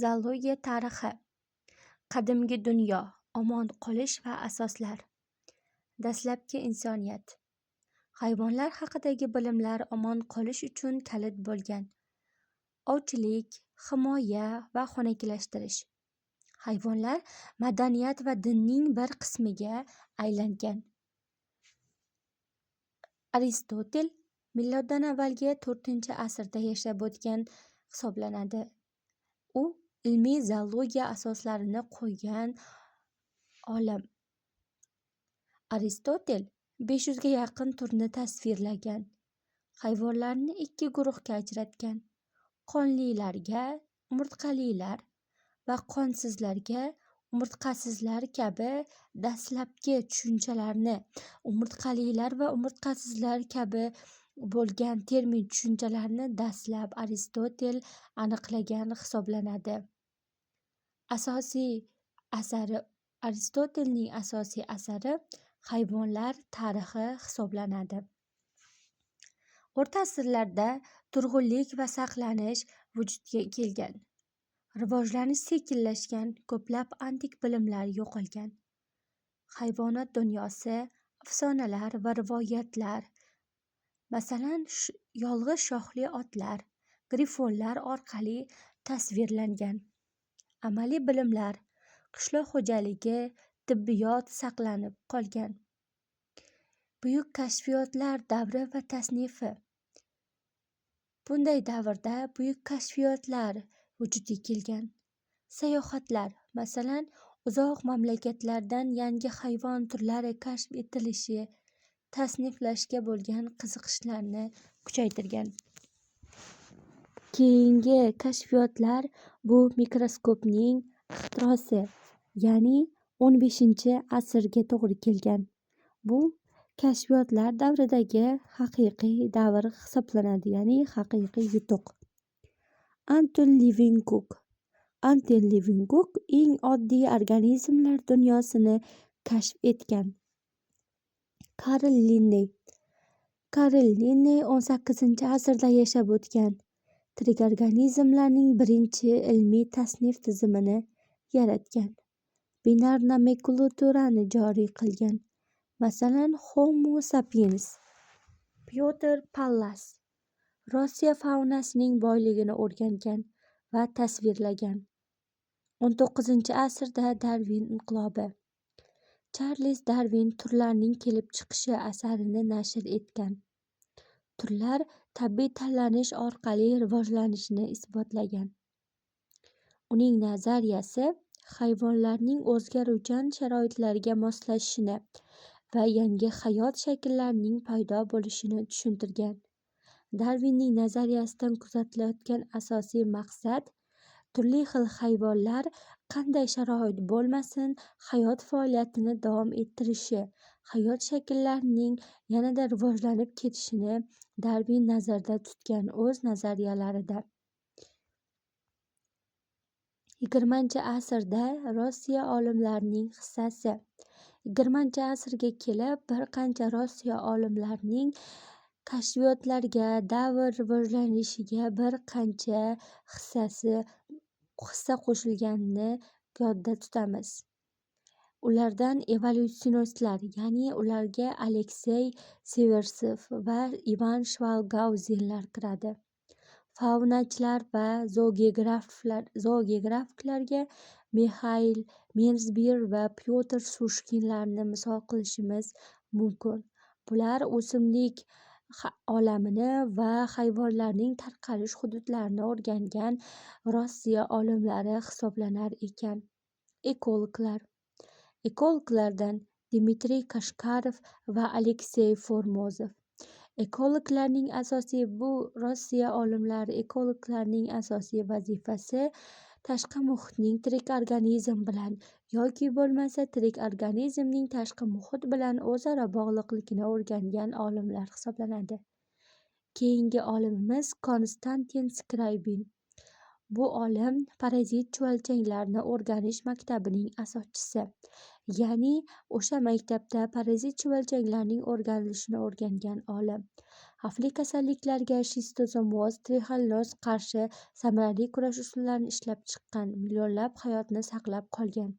Zoologiya tarixi. Qadimgi dunyo, omon qolish va asoslar. Dastlabki insoniyat. Hayvonlar haqidagi bilimlar omon qolish uchun kalit bo'lgan. Ovchilik, himoya va xonakilashtirish. Hayvonlar madaniyat va dinning bir qismiga aylangan. Aristotel miloddan avvalgi 4-asrda yashab o'tgan hisoblanadi. U ilmiy zoologiya asoslarini qo'ygan olim. Aristotel 500 ga yaqin turni tasvirlagan. Hayvonlarni ikki guruhga ajratgan. Qonlilarga umurtqalilar va qonsizlarga umurtqasizlar kabi dastlabki tushunchalarni, umurtqalilar va umurtqasizlar kabi bo'lgan termin tushunchalarni dastlab Aristotel aniqlagan hisoblanadi. Asosiy asari Aristotelning asosiy asari Hayvonlar tarixi hisoblanadi. O'rta asrlarda turg'unlik va saqlanish vujudga kelgan. Rivojlanish sekinlashgan, ko'plab antik bilimlar yo'qolgan. Hayvonot dunyosi, afsonalar va rivoyatlar, masalan, yolg'iz shoxli otlar, grifonlar orqali tasvirlangan. Amaliy bilimlar, qishloq xo'jaligi, tibbiyot saqlanib qolgan. Buyuk kashfiyotlar davri va tasnifi. Bunday davrda buyuk kashfiyotlar vujudga kelgan. Sayohatlar, masalan, uzoq mamlakatlardan yangi hayvon turlari kashf etilishi tasniflashga bo'lgan qiziqishlarni kuchaytirgan. Keyingi kashfiyotlar bu mikroskopning ixtirosi, ya'ni 15-asrga to'g'ri kelgan. Bu kashfiyotlar davridagi haqiqiy davr hisoblanadi, ya'ni haqiqiy yutuq. Anton Levenhuk. Anton Levenhuk eng oddiy organizmlar dunyosini kashf etgan. Karl Linney. Karl Linney 18-asrda yashab o'tgan. Tirik organizmlarning birinchi ilmiy tasnif tizimini yaratgan. Binar nomenklaturani joriy qilgan. Masalan, Homo sapiens. Pyotr Pallas Rossiya faunasining boyligini o'rgangan va tasvirlagan. 19-asrda Darvin inqilobi. Charlz Darvin Turlarning kelib chiqishi asarini nashr etgan. Turlar tabiiy tanlanish orqali rivojlanishini isbotlagan. Uning nazariyasi hayvonlarning o'zgaruvchan sharoitlarga moslashishini va yangi hayot shakllarining paydo bo'lishini tushuntirgan. Darvinning nazariyasidan kuzatilayotgan asosiy maqsad turli xil hayvonlar qanday sharoit bo'lmasin hayot faoliyatini davom ettirishi, hayot shakllarining yanada rivojlanib ketishini Darvin nazarda tutgan o'z nazariyalarida. 20-asrda Rossiya olimlarining hissasi. 20-asrga kelib bir qancha Rossiya olimlarining kashfiyotlarga, davr rivojlanishiga bir qancha hissa qo'shilganini yodda tutamiz. Ulardan evolyutsionistlar, ya'ni ularga Aleksey Seversev va Ivan Shvalgauzenlar kiradi. Faunachilar va zoogeograflarga Mixail Menzbir va Pyotr Sushkinlarni misol qilishimiz mumkin. Bular o'simlik olamini va hayvonlarning tarqalish hududlarini o'rgangan Rossiya olimlari hisoblanar ekan. Ekologlar. Ekologlardan Dmitriy Kashkarov va Aleksey Formozov. Ekologlarning asosiy bu Rossiya olimlari ekologlarning asosiy vazifasi tashqi muhitning tirik organizm bilan yoki bo'lmasa tirik organizmning tashqi muhit bilan o'zaro bog'liqligini o'rgangan olimlar hisoblanadi. Keyingi olimimiz Konstantin Skraybin. Bu olim parazit chuvalchanglarni o'rganish maktabining asoschisi. Ya'ni o'sha maktabda parazit chuvalchanglarning o'rganilishini o'rgangan olim. Xavfli kasalliklarga shistosomoz, trixelloz qarshi samarali kurash usullarini ishlab chiqqan, millionlab hayotni saqlab qolgan.